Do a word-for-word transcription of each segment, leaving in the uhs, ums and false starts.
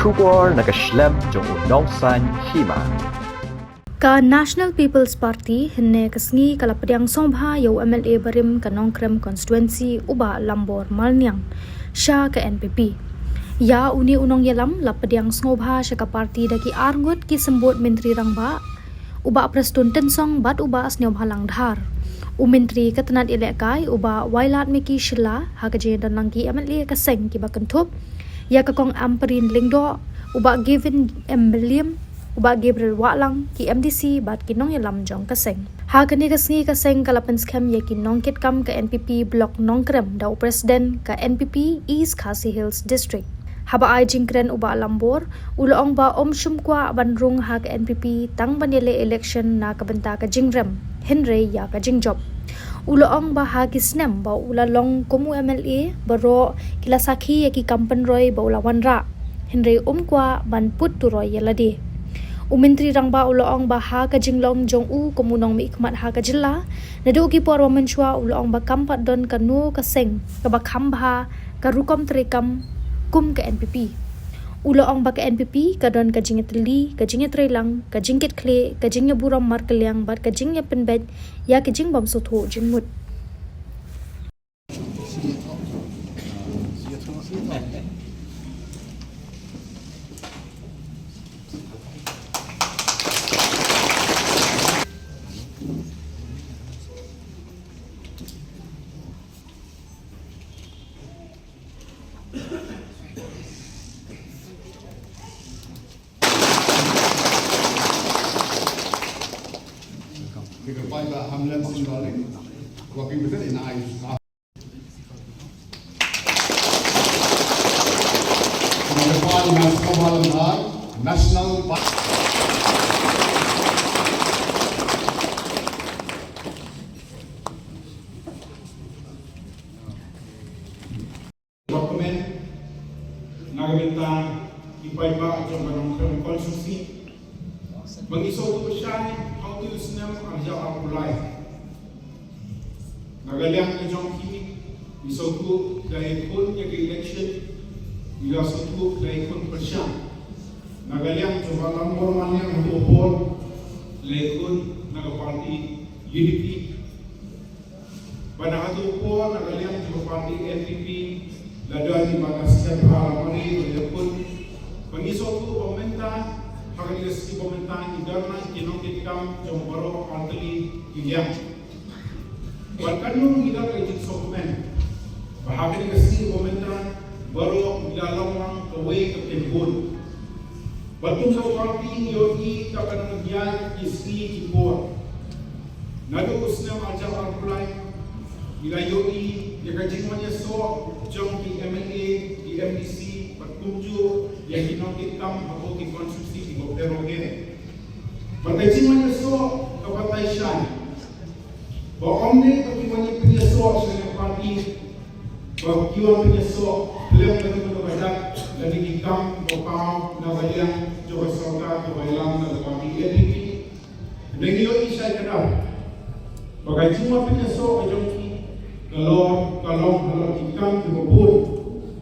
Khubor na ka shlem jong u nongsan hima. Ka National People's Party hynne ka sngi ka la pdiang sngewbha ïa u M L A barim ka Nongkrem constituency u Bah Lambor Malniang sha ka N P P. Ïa une u nongïalam la pdiang sngewbha sha ka party da ki arngut ki symbud myntri rangbah, u Bah Prestone Tynsong bad u Bah Sniawbhalang Dhar. U myntri ka tnat ïalehkai u Bah Wailadmiki Shylla ha ka jingdon lang ki M L A ka seng kiba kynthup ïa ka Kong Ampareen Lyngdoh, u Bah Gavin M Mylliem, u Bah Gabriel Wahlang, ki M D C bad ki nongïalam jong ka seng. Ha kane ka sngi ka seng ka la pynskhem ïa ki nongkitkam ka N P P Block Nongkrem da u President ka N P P East Khasi Hills District. Haba ai jingkren u Bah Lambor u la ong ba um shym kwah ban rung ha ka N P P tang ban ïaleh election na ka bynta ka jingrem, hynrei ïa ka jingjop. U la ong ba ha ki snem ba u la long kum u M L A baroh ki la sakhi ïa ki kam pynroi ba u la wanrah, hynrei um kwah ban put turoi ïa lade. U myntri rangbah u la ong ba ha ka jinglong jong u kum u nongmihkhmat ha ka jylla, naduh ki por ba mynshuwa u la ong ba kam pat don kano ka seng kaba kham bha ka rukom treikam kum ka N P P. U la ong ba ka N P P ka don ka jingïatylli, ka jingïatreilang, ka jingkitkhlieh, ka jingïaburom markylliang bad ka jingïapynbeit ïa ka jingbymsngewthuh jingmut. National Document na ka bynta ki paidbah jong ka Nongkrem constituency. Ba ngi sngewthuh shai ha u snem ar hajar arphew lai. Na ka liang ka jong ki, ngi sngewthuh da ïakhun ïa ka election, ngi la sngewthuh da ïakhun pyrshah. Na ka liang jong ka Lambor Malniang ha u por, la ïakhun na ka party U D P. Bad na kato ka por na ka liang jong ka party N P P, la don i ba ka sngewbha la mari ba ïakhun. Ba ngi sngewthuh ba mynta, ha kane ka sngi ba mynta, ngi don lang ki nongkitkam jong baroh artylli ki liang. Bad katno ngi don ka jingsngewkmen ba ha kane ka sngi ba mynta, baroh ngi la long lang kawei ka pynbun. Bad kum ka party ngi ïohi katba nang ïaid ki sngi ki por. Naduh u snem ar hajar arphew lai, ngi la ïohi ïa ka jingwan ïasoh jong ki M L A, ki M D C, bad kumjuh ïa ki nongkitkam hapoh ki constituency kiba pher bapher. Bad ka jingwan ïasoh ka batai shai. Ba ym dei ba ki wan ïa pynïasoh sha ka party, ba ki wan pynïasoh khlem da kano kano ka dak, lane ki kam ba paw na ka liang jong ka sorkar kaba ïalam na ka party N P P. Hynrei ngi ïohi shai kata ba ka jingwan pynïasoh ka jong ki ka long, ka long halor ki kam kiba bun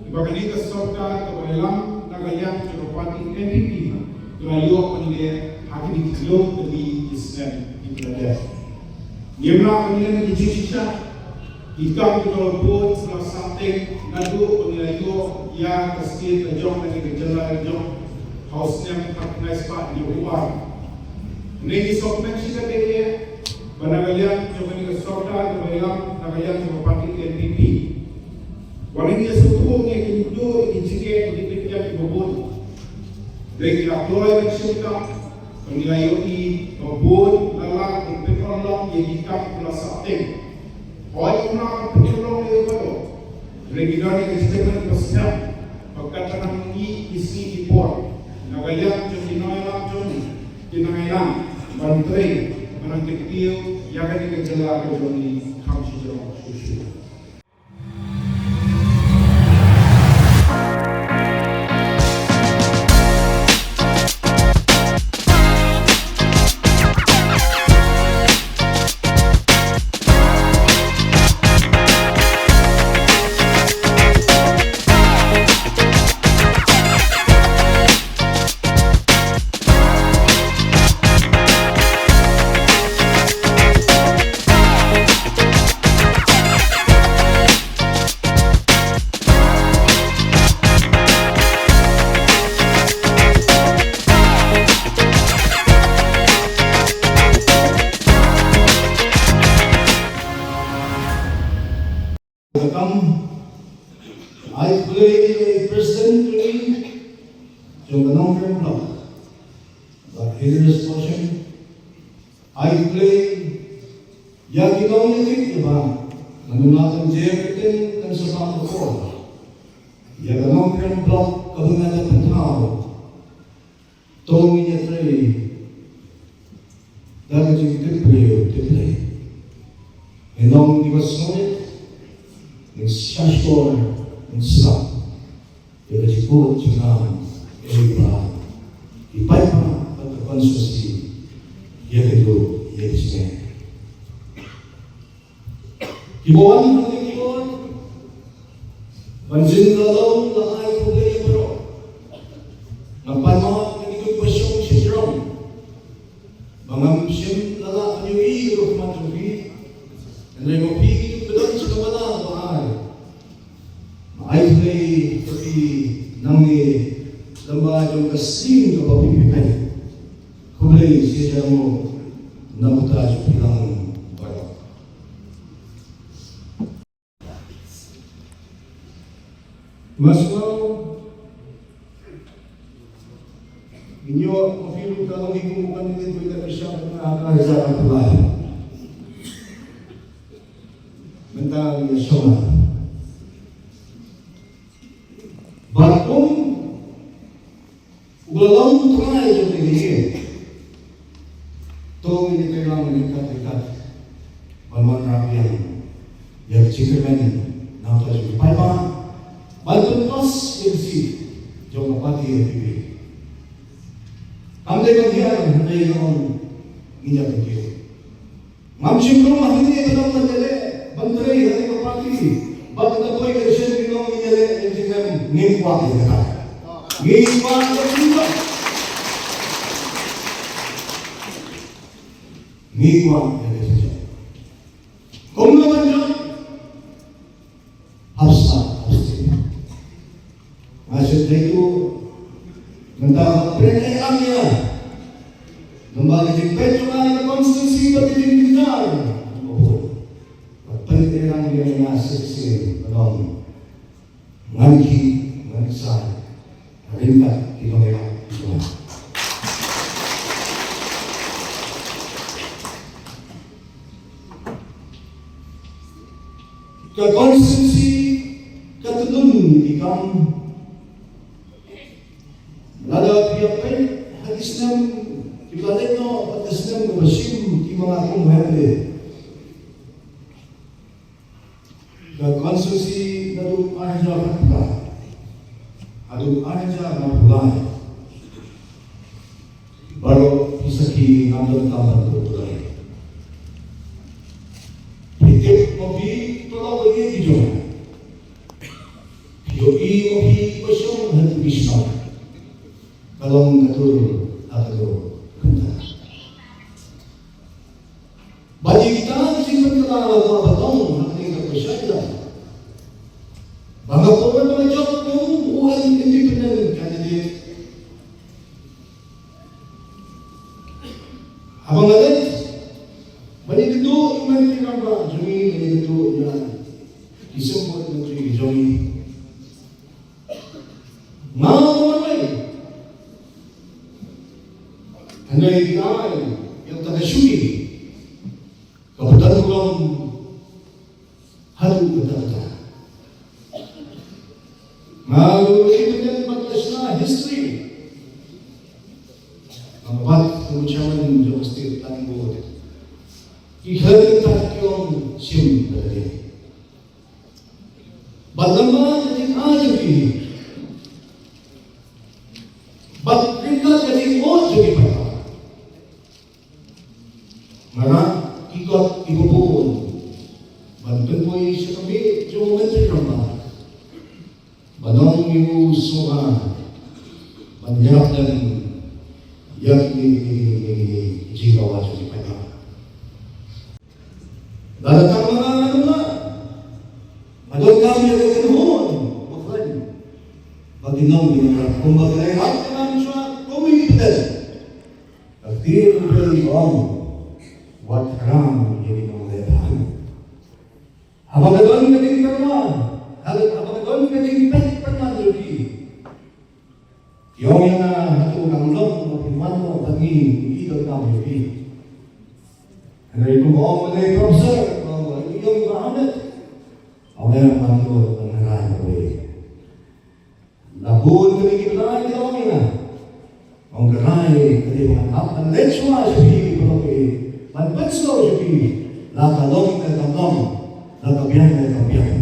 kiba kane ka sorkar kaba ïalam na ka liang jong ka party N P P ka la ïoh ban leh ha kine ki ïoh kine ki snem kiba la dep. Ngim lah ban leh ki jingshisha. Ki kam kiba la bun ki la sah teng naduh ba ngi la ïoh ïa ka state la jong, lane ka jylla la jong, ha u snem khatkhyndai spah hynñiewphew ar. Ngi sngewkmen shikaddei ba na ka liang jong kane ka sorkar kaba ïalam na ka liang jong ka party N P P, ba ngi ïa sngewthuh ïa kine ki jingeh, ki jingeh kiba bun. Dei ki la kloi ban shim kam, ba ngi la ïohi ba bun la lah ban pynurlong ïa ki kam kiba la sah teng. Hooid, ym lah ban pynurlong ïa baroh. Hynrei ngi don ïa ka jingkyrmen ba sngap ba katba nang ïa ki sngi ki por, na ka liang jong ki nongïalam jong ngi, ki nang ïalam ban trei, ban nang kyntiew ïa kane ka jylla ka jong ngi kham shijrong shuh shuh. Ïa ki nongïathuh ïa ba, nga nang ong ïa ka ktien kan sa pang ko. Ïa ka Nongkrem Block ka bynta ka pynthau. To ngin ïatrei da ka jingtip briew tip Blei. Ngin long kiba sngewrit, ngin shahshkor, ngin sngap ïa ka jingkut jingkam, ïa ka, i paidbah bad ka constituency, ïa ka duh, ïa ka jingeh. Kiba wan hangne ki wan ban jin la long la ai khublei ïa baroh. Nga pan map ïa kitu kiba shong shajrong ba ngam shym la lah ban ïohi ïa ka khmat jong phi. Hynrei ma phi kitu kiba don sha ka bala ba ai. Nga ai khublei ïa phi nangne lyngba jong ka sien kaba phi pynlong. Khublei shijngoh na ka bynta jong phi lang baroh. Nga sngew ngi ïoh ma phi ruh ka long hi kum u candidate ba ïa ka pyrshah na ka rizal ka pynlai. Mynta ngi ïa shong. Bad kum uba long u trai jong ngi, to ngin ïa trei lang ryngkat ryngkat ban wanrah biang ïa ka jingkyrmen na ka bynta jong ki paidbah ban pynpas ïa ka seat jong ka party N P P. Kam dei ban hiar hynrei nga ong ngin ïa pyntieng. Ngam shym rung hangne ban ong ban ïaleh ban trei ha kane ka party. Bad kata poi ka election ki ong ngin ïaleh ïa ka jingem, ngim kwah ïa kata. Ngi kwah ïa ka jingem. Ngi kwah ïa ka jingem. Kumno ban jop? Hapsa, hapsa. Nga shu trei tu mynta ba pyrshah ïa ka ïa. Namar ka jingpeit jong nga ïa ka constituency bad ka jingjynjar. Ba pyrshah ïa ka ïa nga shisien ba long ngan ki ngan sa ryngkat ki nongïalam jong nga. Ka constituency ka tyllun ki kam. Lada phi ïa peit ha ki snem kiba la leit noh bad ka snem kaba shim kiba nga kum M L A. Ka constituency naduh ar hajar khatphra haduh ar hajar khatphra lai. Baroh phi sakhi ngam donkam ban pynbor. Phi tip ma phi paralok ïa ki jong. Phi ïohi ma phi ba shong ha ki bishna. Ka long ka dur ha ka dur kynta. Ba ïa kita ki jingpynkylla ba long ha kane ka pyrshah ïa. Ba nga pynban ba nga jop kum u independent candidate. Haba nga leit ban ïakynduh ïa u Myntri Rangbah jong ngi, ban ïakynduh ïa ki symbud myntri jong ngi. Nga ong ba nga leit. Hynrei ki ai ïa kata ka shuki kaba don burom haduh katta katta. Nga ruh independent bad nga shna history. Nga bat kum u chairman jong ka State Planning Board. Ki khlem ki tat ki ong shim da ka dei. Bad namar ka jingai jong ki. Bad ryngkat ka jingud jong ki paidbah. Nga rah ki kot kiba bun ban pynpoi sha ka miej jong u Myntri Rangbah. Ban ong ïa u sngewbha ban ïarap lem ïa kine ki jingdawa jong ki paidbah. Lada tang ma nga, nga donkam ïa ka kynhun ba khlaiñ ba kin ym ïarap kumba ki la ïarap ka nang shuwa kum i Pyndet. Ka ktien U Blei ka ong, wat khram ïa ki nongleh bha. Haba ka don ka jingkyrmen, haba, haba ka don ka jingpeit pynman jong ki, ki ong ïa nga, hato kam long ba phi wan noh bad ngi, ngi donkam ïa phi. Hynrei kumba ong u professor, ong u ïong ba Hamlet, ong ïa ban ïoh ban rai ba wei. La bun kane ki bnai ki ong ïa nga, ong ka rai ka dei ban hap ban leit shuwa sha phi ki paralok, ban pynsngew sha phi, la ka long ne kam long, la ka biang ne kam biang.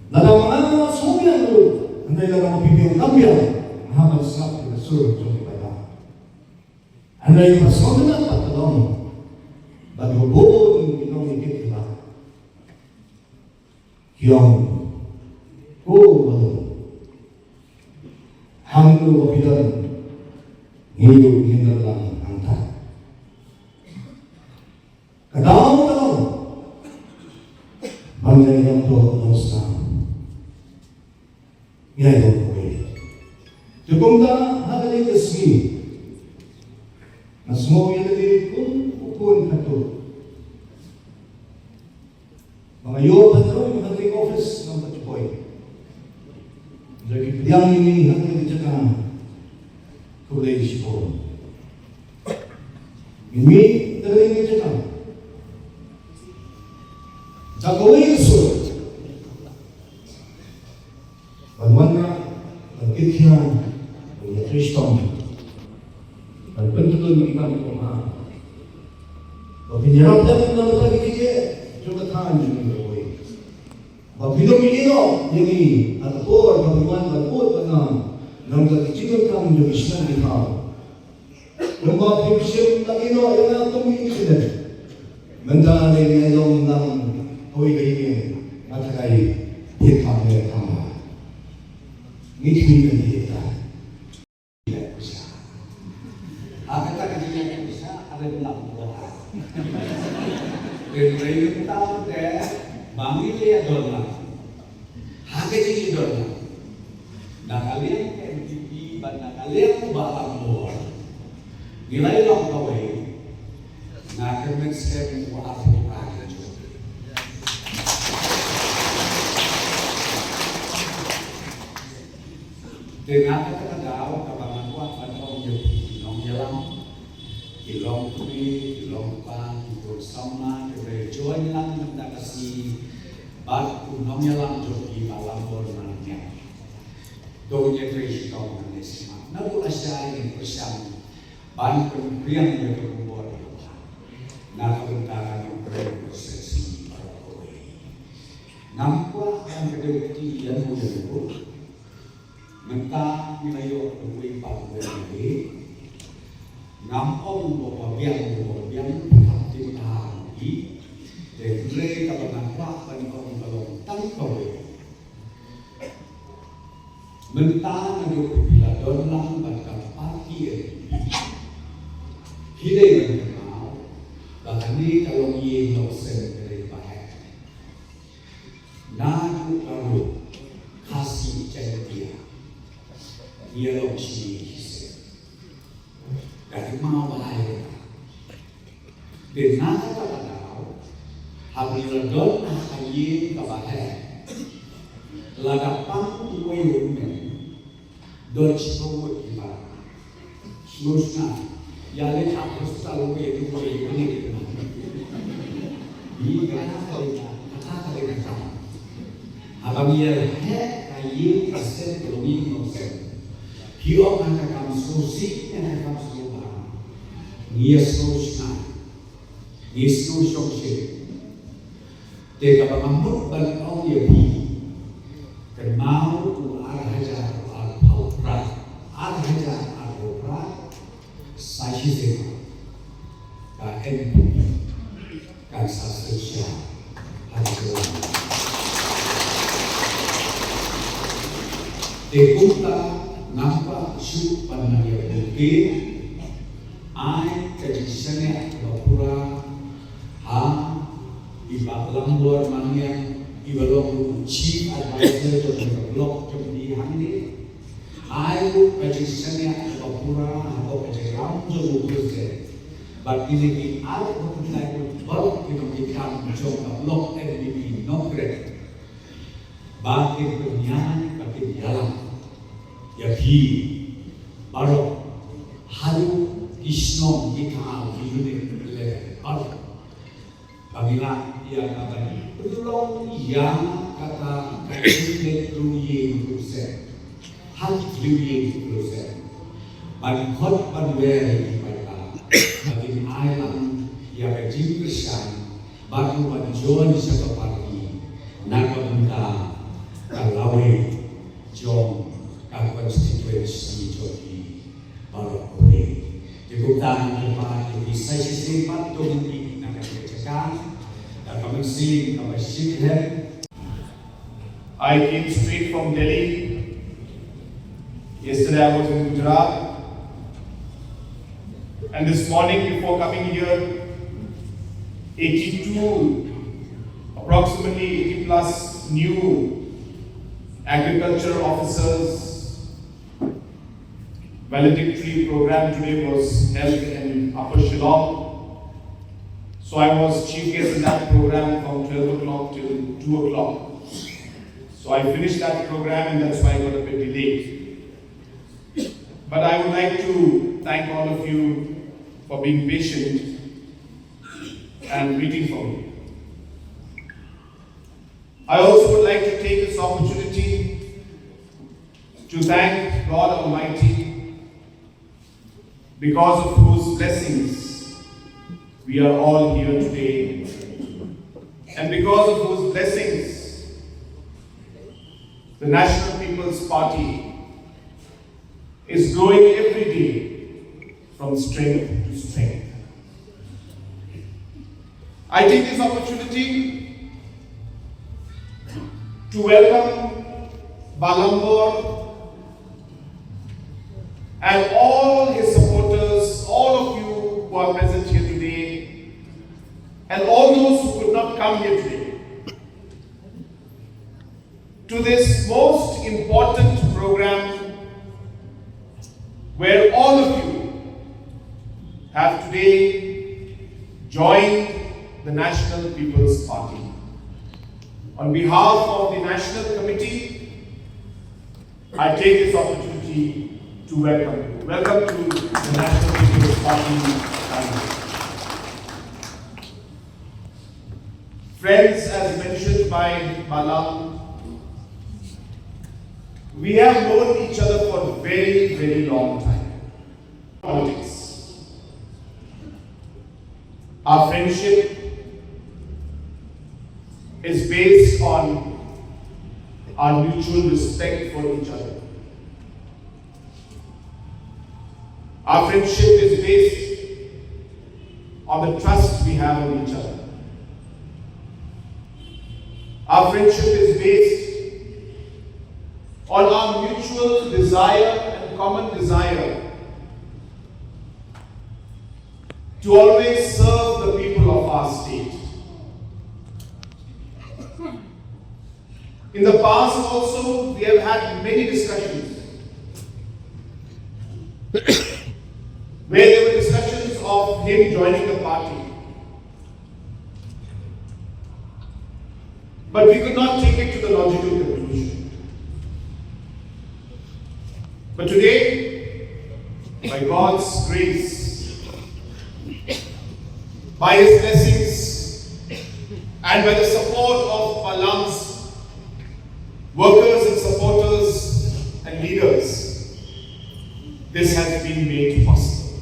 Lada ma nga sngewbiang ruh, hynrei lada ma phi biang kam biang, nga hap ban sngap ïa ka sur jong ki paidbah. Hynrei ka sngewtynnat pat ka long ba ki bun ki nongïakit ki ba ki ong, ko ba long, hangno ba phi don, ngi ruh ngin don lang hangta. Ka daw ka long ban ïai long to long stam. Ïa, ïa, ïa. Te kumta ha kane ka sngi nga sngew ïa lade kum u khun khatduh. Ba nga ïoh ban rung ha kane ka office ngam pat ju poi. Lada ki pdiang ïa ngi ha kane ka jaka, khublei shibun. Ngi mih na kane ka jaka, jaka kawei ka sur. Ban wanrah, ban kit khia, ban ïatrei shitom, ban pynkylla ïa ki kam ki pynhap. Ba phin ïarap dep na ka bynta ki kjat jong ka thaiñ jong ngi baroh. Ba phin ym ïehnoh ïa ngi ha ka por ba phin wan ban bud ban nam na ka bynta ki jingdonkam jong ki shnong ki thaw. Kumba phi shim la ïehnoh ïa nga kum u intendant. Mynta lei nga long lang kawei ka ïing, nga tharai phi kam ne kam. Ngi kynmaw ïa ka. Ha kata ka jingleh pisa, ha ri bnam ko ha. Ri ri mynta te, ba ngi leh don lang. Ha ka jingdon lang. Na ka liang ka N P P bad na ka liang u Bah Lambor, ngi la ïalong kawei. Nga kyrmen skhem u arphew phra ki jong. Te na kata ka daw kaba nga kwah ban ong ïa phi ki nongïalam, ki longkmie, ki longkpa, ki khun samla, ki ba ïa join lang mynta ka sngi bad u nongïalam jong phi Bah Lambor Malngiang. To ngin ïatrei shitom hangne shisien. Naduh lashai ngin pyrshang ban pynpriang ïa ka khubor na ka bynta ka nongpynrem ka sengsi baroh kawei. Ngam kwah ban kdew kti ïano ïano. Mynta ngi la ïoh kawei pat kawei. Ngam ong ba biang ba biang, kam tip ha ngi. Te hynrei kaba nga kwah ban ong ka long tang kawei. Mynta naduh phi la don lang bad ka party N P P, phi dei ban kynmaw ba kane ka longïing longsem ka dei kaba heh. Naduh ka ruh Khasi Jaiñtia ngi ïalong shisien. Ka dei ma ba ai. Te na kata ka daw, haba ngi la don ha ka ïing kaba heh, lada pang uwei u hynmen, don shiphew ngut ki para. Sngewsih, ïa leit ha hospital uwei uwei uwei uwei. Ngi kata ka dei ka, kata ka dei ka kam. Haba ngi ïa heh ka ïing ka sem ka longïing longsem, phi ong ha ka kam sngewsih ne ha ka kam sngewbha? Ngi ïa sngewsih, ngi sngewsih shisha. Te kaba nga mut ban ong ïa phi, kynmaw u ar hajar arphew phra, ar hajar arphew phra, sa shisien ka N P P kan sa synshar ha ka jylla. Te kumta ngam kwah shuh ban nang ïa pynke, ai ka jingshaniah kaba pura ha i Bah Lambor Malngiang, i ba long u Chief Advisor jong ka block jong ngi hangne. Ai ruh ka jingshaniah kaba pura ha ka jingïalam jong u President bad kine ki arphew khyndai ngut baroh ki nongtrei kam jong ka block N P P Nongkrem. Ba kin pynïaid, ba kin ïalam ïa phi baroh, haduh ki shnong, ki thaw, ki unit level baroh. Nga ïa ka ban pynlong ïa kata ka jingïeit ruh ïa ruh se. Ha ki briew ïa ruh se. Ban khot ban wer ïa ki paidbah. Ba kin ai lang ïa ka jingkyrshan. Bad ruh ban join sha ka party. Na ka bynta ka lawei jong ka constituency jong ki. Baroh kawei. Te kumta ngan kyrpad ïa phi sa shisien pat to ngin ïa na ka jaka. Da ka mynsiem kaba shim hem. I came straight from Delhi. Yesterday I was in Gujarat. And this morning before coming here, eighty-two, approximately eighty plus new agriculture officers valedictory program today was held in Upper Shillong. So I was chief guest in that program from twelve o'clock till two o'clock. So I finished that program and that's why I got a bit delayed. But I would like to thank all of you for being patient and waiting for me. I also would like to take this opportunity to thank God Almighty, because of whose blessings we are all here today, and because of whose blessings the National People's Party is growing every day from strength to strength. I take this opportunity to welcome Balam Bor and all his supporters, all of you who are present here today, and all those who could not come here today, to this most important program where all of you have today joined the National People's Party. On behalf of the National Committee, I take this opportunity to welcome you. Welcome to the National People's Party family. Friends, as mentioned by Balam, we have known each other for a very, very long time. Politics. Our friendship is based on our mutual respect for each other. Our friendship is based on the trust we have in each other. Our friendship is based on our mutual desire and common desire to always serve the people of our state. In the past also, we have had many discussions where there were discussions of him joining the party. But we could not take it to the logical conclusion. But today, by God's grace, by His blessings, and by the support of Balam's workers and supporters and leaders, this has been made possible.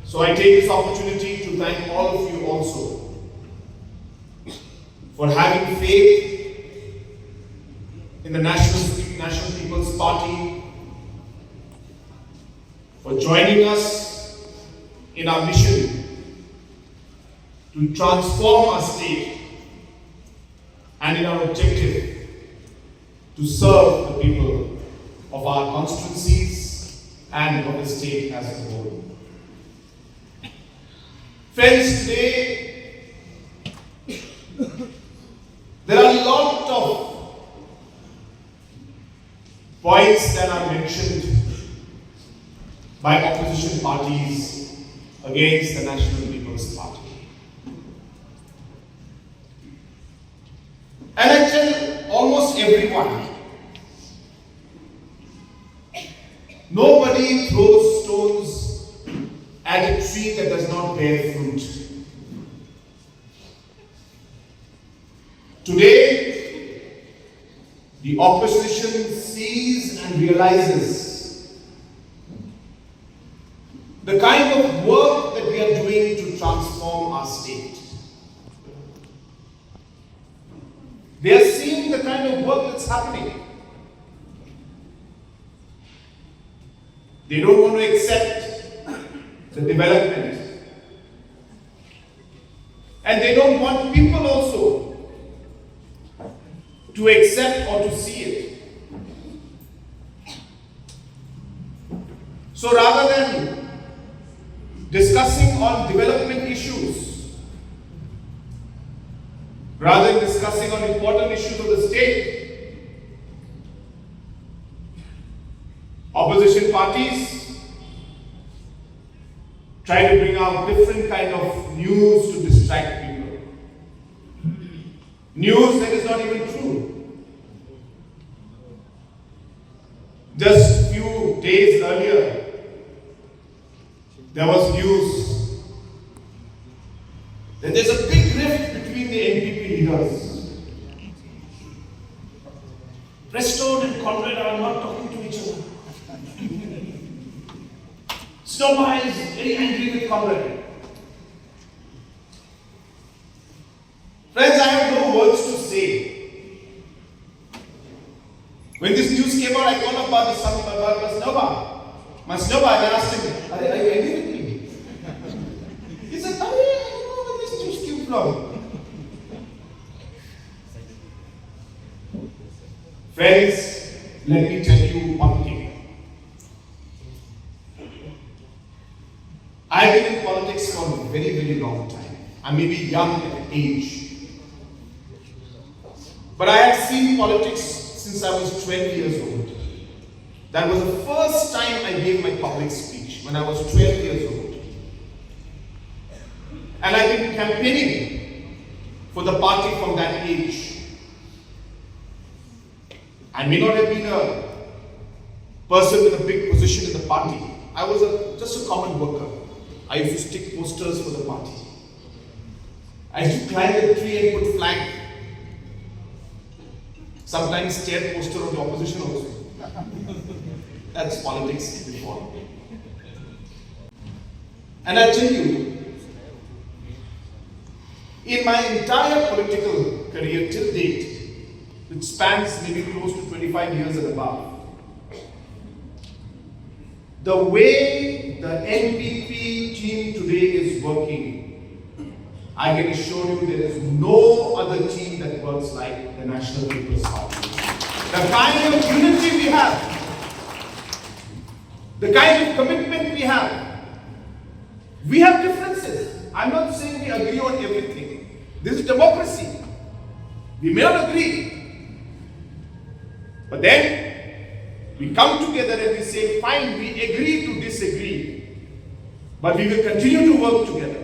So I take this opportunity to thank all of you also for having faith in the National, National People's Party, for joining us in our mission to transform our state and in our objective to serve the people of our constituencies and of the state as a whole. Friends, today there are a lot of points that are mentioned by opposition parties against the National People's Party. And I tell almost everyone, nobody throws stones at a tree that does not bear fruit. Opposition sees and realizes the kind of work that we are doing to transform our state. They are seeing the kind of work that's happening. They don't want to accept the development. And they don't want people also to accept or to see it. So rather than discussing on development issues, rather than discussing on important issues of the state, opposition parties try to bring out different kind of news to distract people. News that is not even true. Just few days earlier, there was news that there's a big rift between the N P P leaders. Prestone and Conrad are not talking to each other. Snowbar is very angry with Conrad. Friends, I have no words to say. When this news came out, I called up Baba Sam, Baba Snowbar. My Snowbar, I asked him, "Are, are you angry with me?" He said, "Are, I don't know where this news came from." Friends, let me tell you one thing. I've been in politics for a very, very long time. I may be young at the age. But I have seen politics since I was twelve years old. That was the first time I gave my public speech, when I was twelve years old. And I've been campaigning for the party from that age. I may not have been a person with a big position in the party. I was a, just a common worker. I used to stick posters for the party. I used to climb the tree and put flag. Sometimes tear poster of the opposition also. That's politics before. And I tell you, in my entire political career till date, which spans maybe close to twenty-five years and above, the way the N P P team today is working, I can assure you there is no other team that works like the National People's Party. The kind of unity we have, the kind of commitment we have, we have differences. I'm not saying we agree on everything. This is democracy. We may not agree. But then we come together and we say, "Fine, we agree to disagree. But we will continue to work together."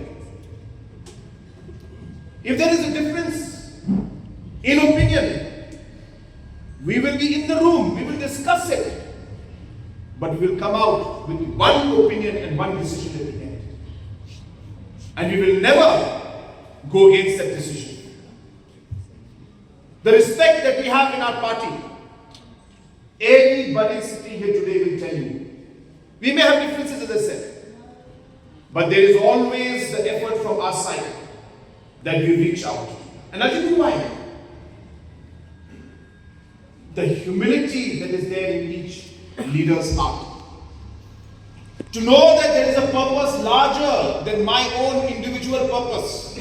If there is a difference in opinion, we will be in the room, we will discuss it. But we will come out with one opinion and one decision at the end. And we will never go against that decision. The respect that we have in our party, anybody sitting here today will tell you. We may have differences, as I said, but there is always the effort from our side that we reach out. And I'll tell you why. The humility that is there in each leader's heart. To know that there is a purpose larger than my own individual purpose.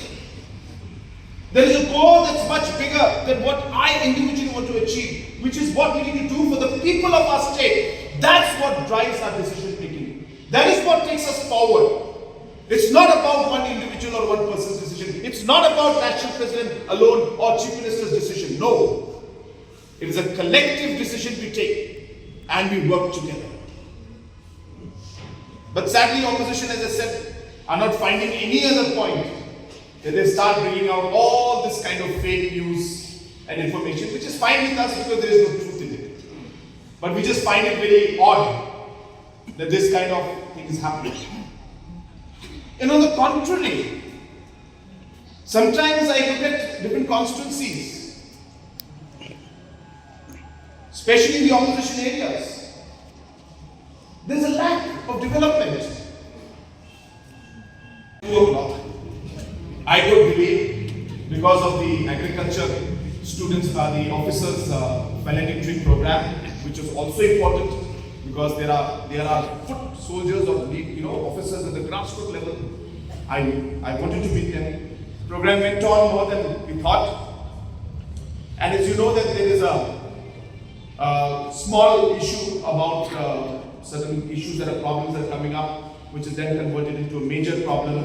There is a goal that's much bigger than what I individually want to achieve, which is what we need to do for the people of our state. That's what drives our decision making. That is what takes us forward. It's not about one individual or one person's decision. It's not about national president alone or chief minister's decision. No. It is a collective decision we take and we work together. But sadly, opposition, as I said, are not finding any other point that they start bringing out all this kind of fake news and information, which is fine with us because there is no truth in it. But we just find it very odd that this kind of thing is happening. And on the contrary, sometimes I look at different constituencies. especially in the opposition areas. There's a lack of development. Two o'clock. I would believe because of the agriculture students, uh, the officers, uh, valedictory program, which is also important because there are there are foot soldiers of the, you know, officers at the grassroots level. I I wanted to meet them. Program went on more than we thought, and as you know that there is a uh, small issue about uh, certain issues that are problems that are coming up, which is then converted into a major problem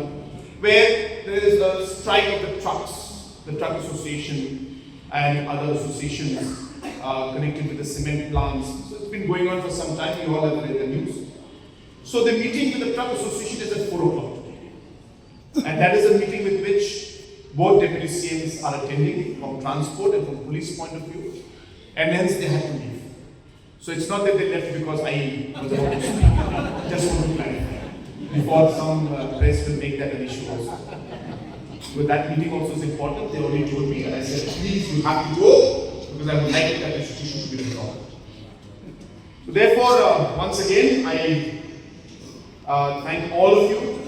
where there is a strike of the trucks, the truck association and other associations uh, connected with the cement plants. So it's been going on for some time. You all have read the news. So the meeting with the truck association is at four o'clock today. And that is a meeting with which both deputy C Ms are attending from transport and from police point of view. And hence they had to leave. So it's not that they left because I was about to speak. Just want to clarify. Before some uh, press will make that an issue also. But that meeting also is important. They only told me and I said, please, you have to go because I would like that issue to be resolved. So therefore, uh, once again, I uh, thank all of you.